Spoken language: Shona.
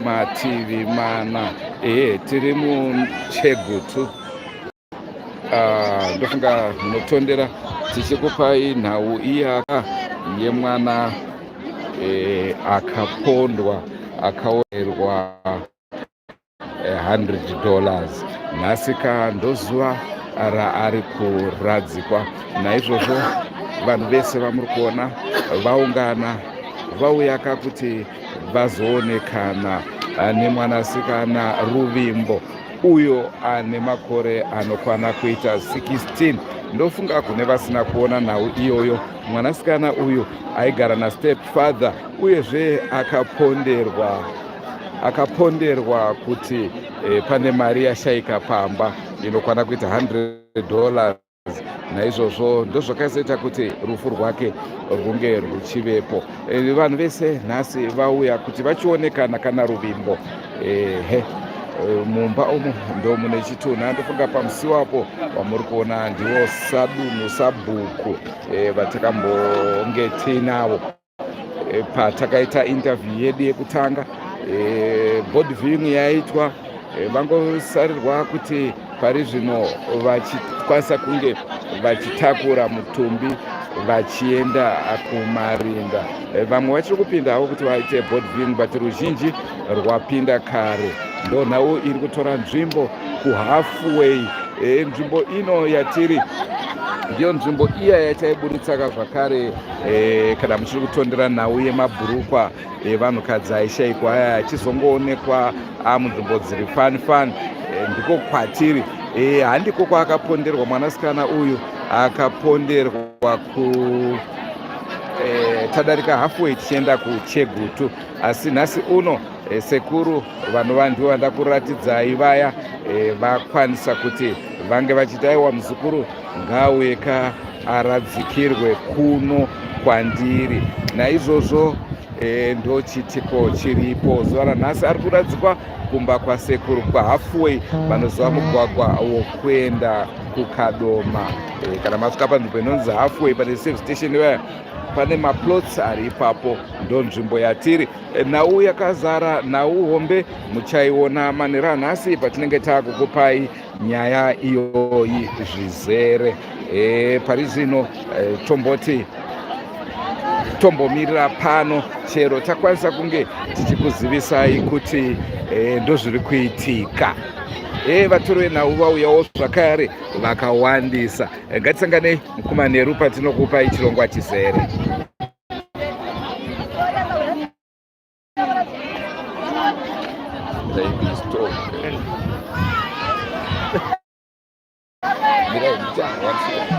mativi mana. Ehe, tiri muChegutu. Ndofunga munotondera tichikupai nhau iyaka yemwana akapondwa akaorerwa $100. Nhasi ka ndozuva raari kuradzikwa. Naizvozvo vanhu vese vamuri kuona vaungana vauyaka kuti vazoonekana nemwanasikana Ruvimbo uyo ane makore anokwana kuita 16. Ndofunga kune vasina kuona nhau iyoyo, mwanasikana uyu aigara nastep father uyezve akaponderwa akaponderwa kuti pane mari yashaika pamba inokwana kuita $100. Naizvozvo ndozvakazoita kuti rufu rwake rwunge rwuchivepo. Vanhu vese nhasi vauya kuti vachionekana kana Ruvimbo. Ehe, mumba umu ndo mune chitunha. Ndofunga pamusiwo apo wamuri kuona ndiwo sadunhu sabhuku vatakambonge tiinavo patakaita interview yedu yekutanga. Body viewing yaitwa, vangosarirwa kuti pari zvino vachikwanisa kunge vachitakura mutumbi vachienda kumarinda. Vamwe vachiri kupindawo kuti vaite body viewing, but ruzhinji rwapinda kare. Ndo nhau iri kutora nzvimbo kuHalfway. Nzvimbo ino yatiri ndiyo nzvimbo iya yataiburitsaka zvakare, kana muchiri kutondera nhau yemabhurukwa evanhukadzi aishayikwa aya achizongoonekwa amunzvimbo dziri fani fani. Ndiko kwatiri. Handiko kwaakaponderwa mwanasikana uyu, akaponderwa ku tadarika Halfway tichienda kuChegutu. Asi nhasi uno sekuru vanova ndivo vandakuratidzai vaya vakwanisa kuti vange vachiti, aiwa, muzukuru ngaauye aradzikirwe kuno kwandiri. Naizvozvo ndo chitiko chiripo zuva ranhasi. Ari kuradzikwa kumba kwasekuru kwaHalfway, vanoziva mugwagwa wokuenda kuKadoma. Kana masvika panzvimbo inonzi Halfway, pane service station ivaya, pane maplots ari ipapo, ndo nzvimbo yatiri. Nhau yakazara, nhau hombe, muchaiona manheru anhasi patinenge taakukupai nyaya iyoyi zvizere. Pari zvino tomboti tombomirira pano chero takwanisa kunge tichikuzivisai kuti ndozviri kuitika. Vatori venhau vauyawo zvakare vakawandisa. Ngatisanganei mukumanheru patinokupai chirongwa chizere. Stop. Mirai, one second.